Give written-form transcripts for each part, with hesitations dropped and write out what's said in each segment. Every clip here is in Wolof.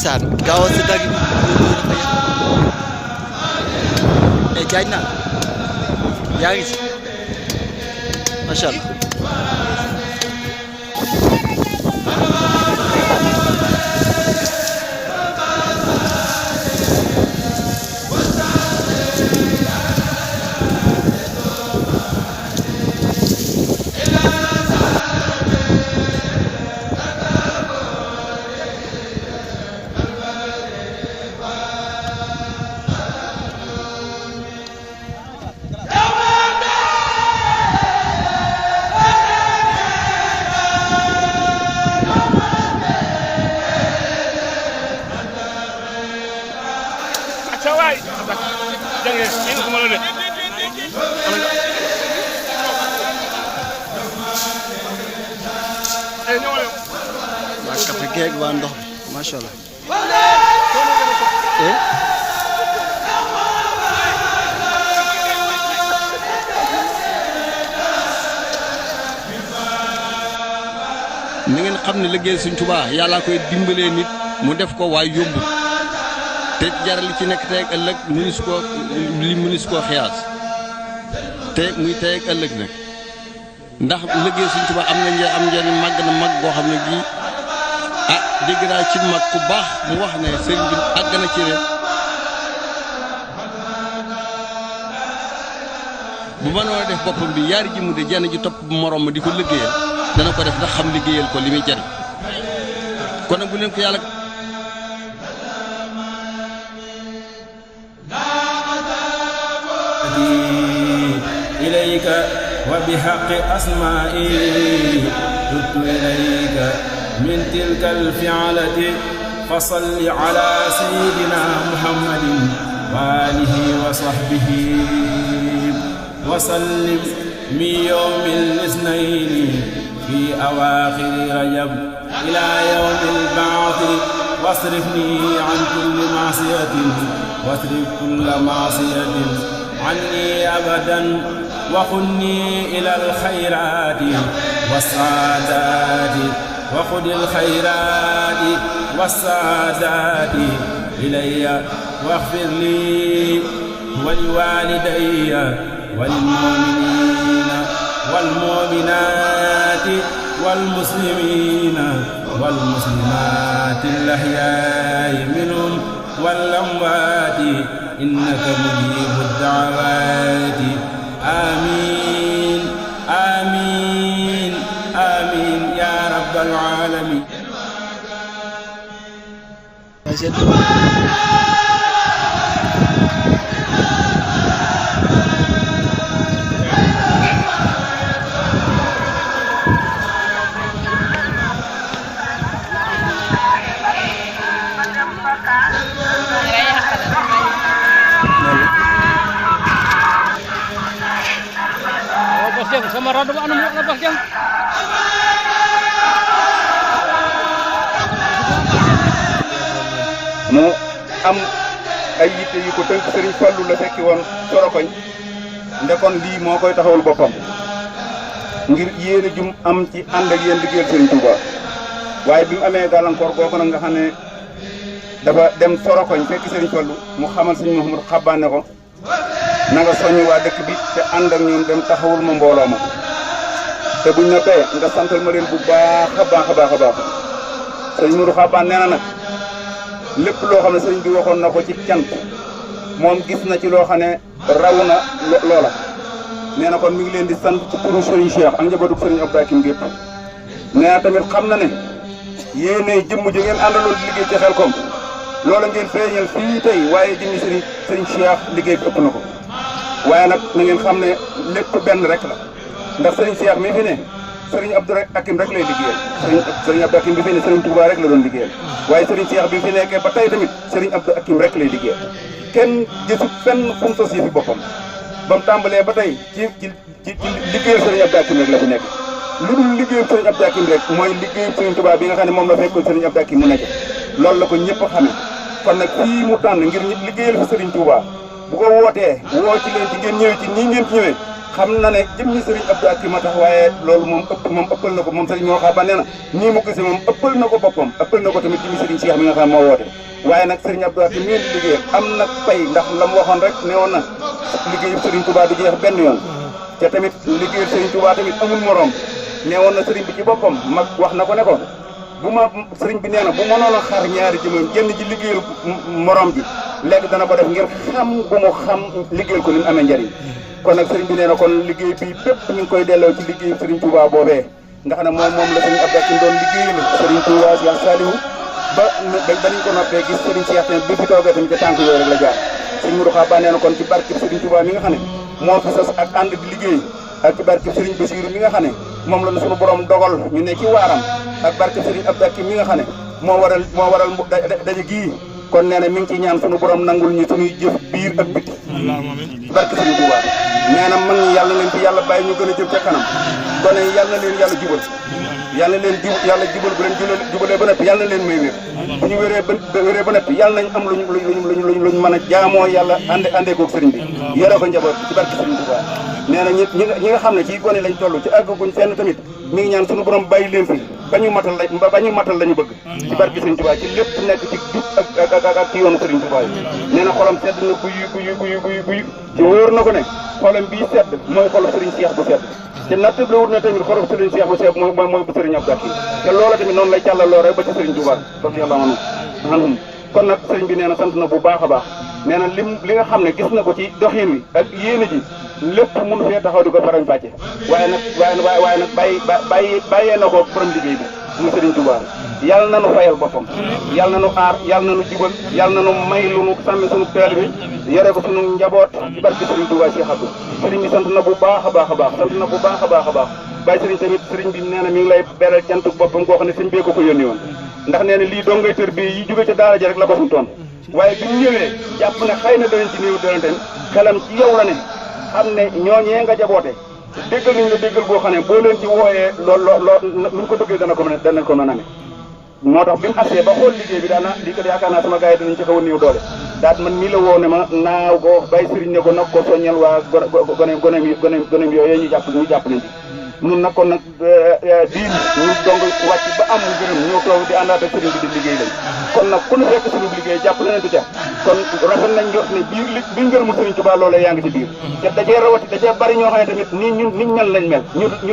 ndeysaan gaaw a sa dagg e jaaj na yaa ngi ci macha allah waa café geeg waa ndox bi macha allah ni ngeen xam ne liggéey Sëñ Tuubaa yàlla koy dimbalee nit mu def ko waaye yóbbu te jaral li ci nekk tey ak ëllëg mënis koo xiyaas te muy tey ak ëllëg nag ndax liggéey Sëñ Tuubaa am njëriñ màgg na mag boo xam ne bii dégg naa ci mag ku baax mu wax ne sëriñ bi àgg na ci ne bu mënoon def boppam bi yaari ji mu de jenn ji topp morom ma di ko liggéeyal dana ko def ndax xam liggéeyal ko li muy jariñ kon nag bu leen ko yàlla ilayka wa bi haqqi asma'i tuttu ilayka min tilka alfi'lati fasalli ala sayyidina muhammadin wa alihi wa sahbihi wa sallim min yawmil isnayni fi awakhir rajab ila yawmil ba'thi wasrifni an kulli ma'siyatin wasrif kulla ma'siyatin anni abadan wa khudni ila alkhayrati was-saadati wa khudil khayrati was-saadati ilayya waghfir li wa liwalidayya walilmu'minina walmu'minati walmuslimina walmuslimati al-ahya'i minhum wal-amwati innaka mujibu ad-da'awati amin amin amin ya rabbal alamin. sama rado ba anam la bax jam mu am ay yitte yu ko tënk Sëriñ Fallu la fekki woon Sorokoñ ndekon lii moo koy taxawul boppam ngir yéene jum am ci ànd ak yéen liggéeyal Sëriñ Touba waaye bi mu amee gàllankoor googu nag nga xam ne dafa dem Sorokoñ fekki Sëriñ Fallu mu xamal Sëriñ Mouhamadou Xabbaan ne ko na nga soññ waa dëkk bi te ànd ak ñoom dem taxawul ma mbooloo ma te buñ noppee nga santal ma leen bu baax a baax a baax a baax Sëriñ Modou Xabbaan nee na nag lépp loo xam ne sëriñ bi waxoon na ko ci cant moom gis na ci loo xam ne raw na loola nee na kon mi ngi leen di sant ci turu Sëriñ Cheikh ak njabootu Sëriñ Abdou Hakim gépp nee na tamit xam na ne yéene jëmm ji ngeen àndaloon di liggéey ci Xelkom loola ngeen feeñal fii tey waaye jëmmi Sëriñ Cheikh liggéey bi ëpp na ko waaye nag na ngeen xam ne lépp benn rek la ndax Sëriñ Cheikh mi fi ne Sëriñ Abdou Hakim rek lay liggéeyal Sëriñ Abdou Hakim bi fi ne Sëriñ Touba rek la doon liggéeyal waaye Sëriñ Cheikh bi fi nekkee ba tey tamit Sëriñ Abdou Hakim rek lay liggéeyal kenn gisul fenn fu mu sos yi fi boppam ba mu tàmbalee ba tey ci liggéeyal Sëriñ Abdou Hakim rek la fi nekk lu dul liggéeyal Sëriñ Abdou Hakim rek mooy liggéeyal Sëriñ Touba bi nga xam ne moom la fekkoon Sëriñ Abdou Hakim mu nekk loolu la ko ñëpp xamee kon nag fii mu tànn ngir liggéeyal fi Sëriñ Touba bu ko wootee woo ci leen ci ngeen ñëwee ci nii ngeen ci ñëwee xam na ne jëmmi Serigne Abdou Hakim ma tax waaye loolu moom ëppal na ko moom Serigne moo xam ba nee na nii mu gisee moom ëppal na ko boppam ëppal na ko tamit jëmmi Serigne Cheikh mi nga xam moo woote waaye nag Serigne Abdou Hakim ngeen di liggéey am nag pay ndax la mu waxoon rek ne woon na liggéeyu Serigne Touba du jeex benn yoon te tamit liggéeyu Serigne Touba tamit amul morom ne woon na Serigne bi ci boppam mag wax na ko ne ko bu ma Serigne bi nee na bu mënoon a xar ñaari jëmam génn ji liggéeyal morom ji léegi dana ko def ngir xam bu mu xam liggéeyal ko ni mu amee njëriñ kon nag Serigne bi nee na kon liggéey bi bépp ñu ngi koy delloo ci liggéeyu Serigne Touba boobee nga xam ne moom la Serigne Abdou Hakim doon liggéeyal Serigne Touba Cheikh Saliou ba dañu ko noppee gis Serigne Cheikh tamit bi fi toogee tamit ca tànk yooyu rek la jaar Serigne Moudou Xaba nee na kon ci barkeb Serigne Touba mi nga xam ne moo fi sos ak ànd di liggéey ak ci barkeb Serigne Bassirou mi nga xam ne moom la suñu borom dogal ñu ne ci waaram ak barkeb Serigne Abdou Hakim mi nga xam ne moo waral daje gii kon nee na mi ngi ci ñaan suñu borom nangul ñu suñuy jëf biir ak biti barke Serigne Touba nee na mag ñi yàlla leen fi yàlla bàyyi ñu gën a jëm ca kanam gone yi yàlla na leen yàlla jubal yàlla jubal bu leen jubalee ba noppi yàlla na leen may wér bu ñu wéree ba noppi yàlla nañ am luñ mën a jaamoo yàlla àndee koog sëriñ bi yore ko njaboot ci barke Serigne Touba nee na ñi nga xam ne ci gone lañ toll ci àgguñ fenn tamit mi ngi ñaan suñu borom bàyyi leen fi ba ñu matal la ñu bëgg ci barke Serigne Touba ci lépp nekk ci jub ak ci yoonu Serigne Touba yi nee na xolam sedd na guy ci wóor na ko ne xolam bii sedd mooy xolu Serigne Cheikh bu sedd te nattable wut na tamit xolu Serigne Cheikh bu sedd mooy bu Serigne Abdou Hakim te loola tamit noonu lay càllaloo rek ba ci Serigne Touba radiyallahu anhu kon nag Serigne bi nee na sant na bu baax a baax nee na li nga xam ne gis na ko ci doxin wi ak yéene ji lépp mënu fee taxaw di ko farañ fàcce waaye nag bàyyee na ko borom liggéey bi muy Serigne Touba yàlla na nu fayal boppam yàlla na nu aar yàlla na nu jubal yàlla na nu may lu nu sàmmi sunu teel bi yore ko sunu njaboot ci barke Serigne Touba Cheikh Abdou Serigne bi sant na bu baax a baax a baax sant na bu baax a baax a baax bàyyi Serigne tamit Serigne bi nee na mi ngi lay beral cantu boppam koo xam ne sëñ bee ko yónni woon ndax nee na lii dongay tër bi yi jóge ca daara ja rek la ko sutoon waaye bi ñu ñëwee jàpp ne xëy na danañ ci néew danañ xelam ci yow la ne xam ne ñooñee nga jaboote déggal nañ la déggal boo xam ne boo leen ci wooyee lool nuñ ko bëggee dana ko mën a amee moo tax bi mu assee ba xool liggéey bi daana lii kat yaakaar naa sama gars yi danañ ci xaw a néew doole daat man mii la woo ne ma naaw ko bàyyi sëriñ ne ko nag ko soññal waa gonem yooyu ñu jàpp leen ci nun nag kon nag diin ñu dong wàcc ba am ngërëm ñëw toog di àndaat ak sëriñ bi di liggéey lañ kon nag ku ñu fekk suñu liggéey jàpp leneen du ca kon rafet nañ jot ne biir ngërëmul sëriñ Tuubaa loolee yaa ngi ci biir te dacee rawati dacee bari ñoo xam ne tamit niñ mel lañ mel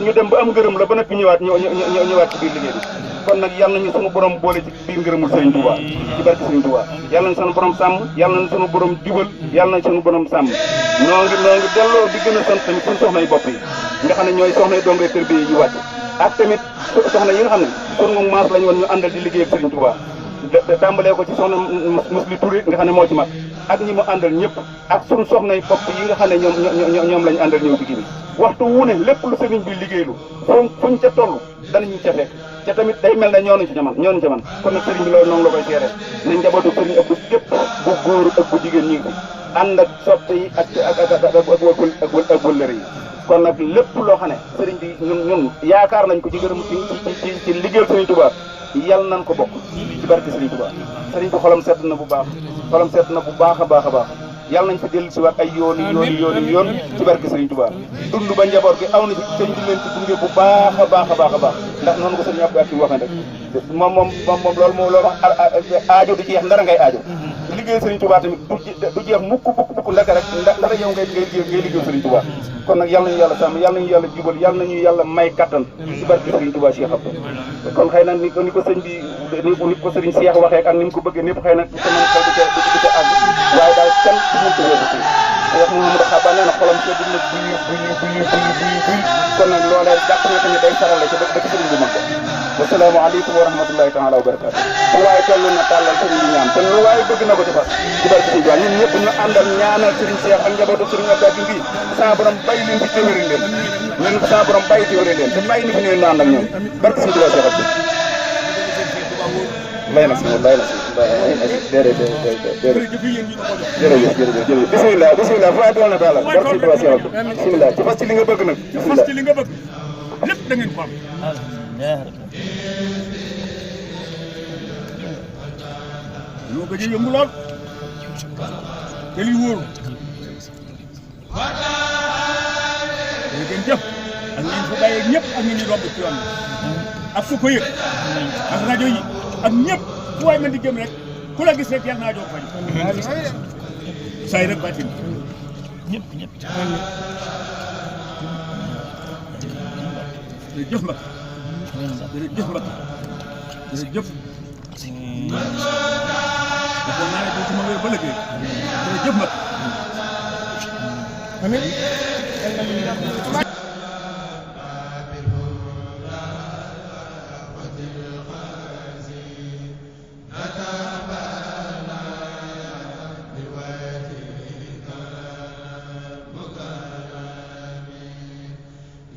ñu dem ba am ngërëm la ba noppi ñëwaat ci biir liggéey bi kon nag yàlla nañu sunu borom boole ci biir ngërëmul sëriñ Tuubaa ci barke sëriñ Tuubaa yàlla nañu sunu borom sàmm yàlla nañu sunu borom jubal yàlla nañu sunu borom sàmm noo ngi delloo di gën a sant tamit suñu soxna yi bopp yi nga xam ne ñooy soxna yi dongay tër bi yi wàcc ak tamit soxna yi nga xam ne sunu maas lañu woon ñu àndal di liggéey ak sëriñ Tuubaa tàmbalee ko ci soxna Musli Touré nga xam ne moo ci mag ak ñi mu àndal ñëpp ak sunu soxna yi bopp yi nga xam ne ñoom lañu àndal ñëw ci kii bi waxtu wu ne lépp lu sëriñ bi liggéeylu fuñ ca toll danañu ca fekk te tamit day mel ne ñoonuñ ca man kon nag sëriñ bi loolu noonu la koy seere nañ njabootu sëriñ Abdou gépp bu góor ak bu jigéen ñi ngi fi ànd ak soppe yi ak wëllëre yi kon nag lépp loo xam ne sëriñ bi ñun yaakaar nañ ko ci gërëm ci liggéeyal sëriñ Touba yal nañ ko bokk ci barke sëriñ Touba sëriñ bi xolam sedd na bu baax a baax a baax yàlla nañ fa dellu si waat ay yoon ci barke Serigne Touba dund ba njaboot gi aw na ci sëñ bi leen ci gunge bu baax a baax ndax noonu ko sëñ Abdou Hakim waxee rek moom loolu wax aajo du jeex ndara ngay aajo liggéey Serigne Touba tamit du jeex mukk ndaka rek ndara yow ngay liggéey Serigne Touba kon nag yàlla nañu yàlla sàmm yàlla nañu yàlla jubal yàlla nañu yàlla may kattan ci barke Serigne Touba Cheikh Abdou kon xëy na ni ko sëñ bi ni ko Serigne Cheikh waxee ak ni mu ko bëggee ñëpp xëy na sama xel du ca àgg waaye daal kenn mënut a weesu fii Cheikh Mouhamadou Xaba nee na xolam sedd na buy kon nag loolee jàpp na tamit day sarale ci ba ci sëriñ bu mag ba wasalaamaaleykum wa rahmatullahi taala wa barakaatu su waaye toll na tàllal sëriñ bi ñaan te lu waaye bëgg na ko ci fas ci barke sëriñ Tuubaa ñun ñëpp ñu àndal ñaanal sëriñ Cheikh ak njabootu sëriñ Abdou Hakim bi sa borom bàyyi leen fi téwéri leen ñun sa borom bàyyi téwéri leen te bàyyi ni fi ne ànd ak ñoom barke sëriñ Tuubaa Cheikh Abdou lay na si déedéet jërëjëf bismillah fu waay doon na tàllal barke sëriñ Tuubaa Cheikh Abdou bismillah ci fas ci li nga bëgg nag fas ci li nga bëgg lépp da ngeen ko am ñoo ko ji yëngu lool te lii wóoru léegi ngeen jëf ak ñeen fa bàyyee ñëpp ak ñi ñu romb ci yoon ak fu ko yëg ak rajo yi ak ñëpp fu waay mën di jëm rek ku la gis rek yàlla naa jox fañ say rek baatin ñëpp jërëjëf Mbacke jërëjëf Mbacke jërëjëf defoon naa ne doo ci ma wér ba léegi jërëjëf Mbacke